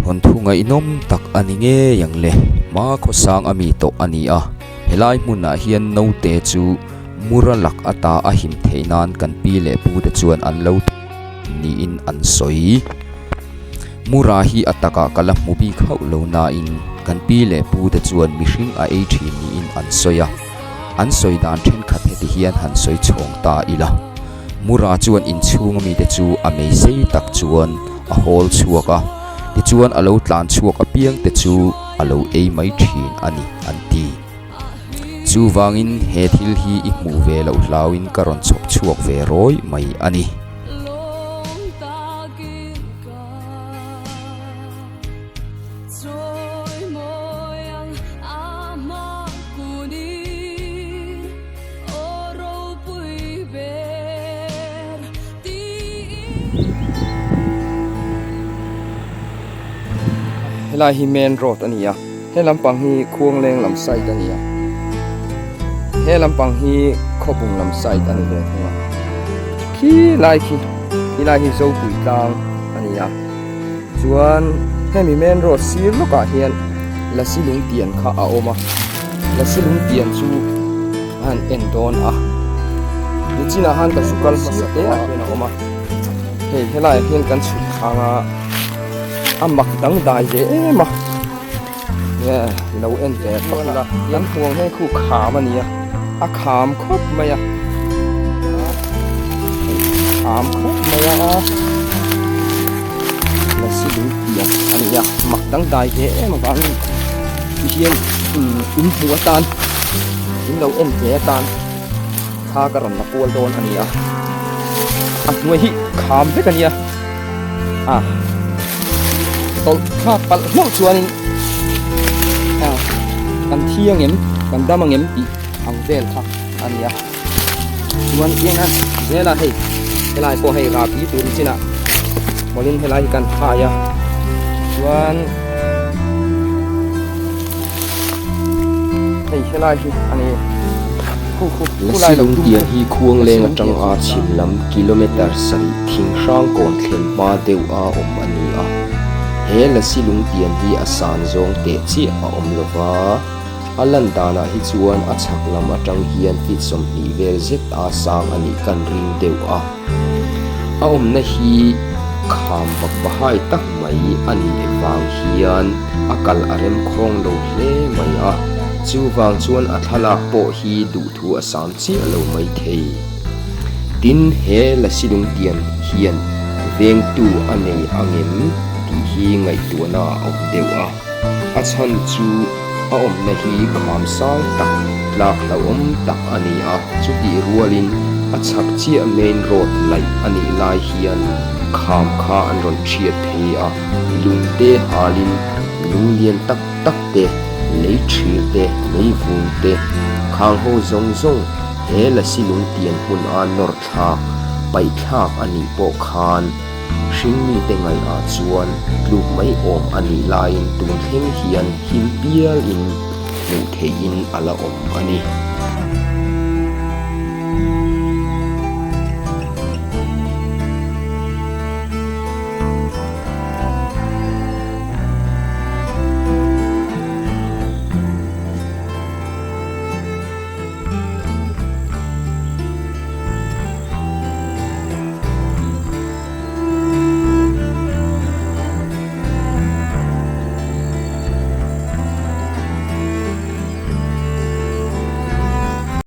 Thawnthu ngaihnawm tak a ni ngei ang le. Hma khawsang a mi tawh a ni a, helai hmunah hian naute chu mura lak ata a him theih nan kan pi leh pu te chuan an lo niin an sawi. Mura hi a takah ka la hmu bik hauh lo nain kan pi leh pu te chuan mihring a ei thin niin an sawi a, an sawi dan thenkhat heti hian han sawi chhawng ta ila. Mura chuan inchhung amite chu a meisei tak chuan a hawl chhuak a, tichuan a lo tlan chhuak apiang te chu a lo ei mai thin a ni, an ti. Chuvangin he thil hi i hmuh ve loh hlauin ka rawn chhawp chhuak ve rawih mai a ni. Helai hi main road a ni a he lampang hi khuangleng lam side a ni a he lampang hi khawpung lam side a ni ve thung a khi lai khi khi lai hi zopui tlang a ni a chuan hemi main road sir lawkah hian lasi lungtian kha a awm a. Lasi lungtian chu a han en dawn a nichinah khan ka zu kal hmasa te ah hian a awm a hei helaiah hian kan chhuk thang a a mak dangdai ve em a nge lo en ve phawt ila kan hmuh ang hian khu kham a ni a a kham khawp mai a kham khawp mai a lasi lungtian a ni a mak dangdai ve em avangin Tihian in hmuh atan in lo en ve atan thla ka rawn la kual dawn a ni a a hnuai hi kham vek a nia a tawlh thlak palh hlauh chuanin a kan thi angem kan dam angem tih ang vel kha a ni a chuan eng a zela hei helai pawh hei rahbi tur chinah mawlin helai hi kan phai a chuan hei helai hi a ni Lasi lungtiang hi Khuangleng atang a chhim lam kilometre sarih thing hrang kawn thlen hma deuh a awm a ni a he Lasi lungtiang hi a san zawng teh chiah a awm lova. A lan danah hi chuan a chhak lam atang hian feet 20 vel zet a sang a nih kan ring deuh a. A awmna hi kham bak bahai tak mai a nih vang hian a kal a rem khawng lo hle mai a, chuvang chuan a thlalak pawh hi duhthu a sam chiah lo mai thei. Tin, he Lasilungtian hian vengtu a nei angem tih hi ngaihtuahna a awm deuh a. A chhan chu a awmna hi kham sang tak, tlak hlauhawm tak a ni a, chutih rualin a chhak chiah main road laih a nih lai hian kham kha an rawn thiat thei a, lung te halin lung lian tak tak te, lei thir te, lei vung te, khang ho zawng zawng he lasi lungtian hmun a nawr thlak, paih thlak a nih pawh khan. Hringmite ngaihah chuan tluk mai awm a nih laiin tun thleng hian him pialin hmuh theihin a la awm a ni.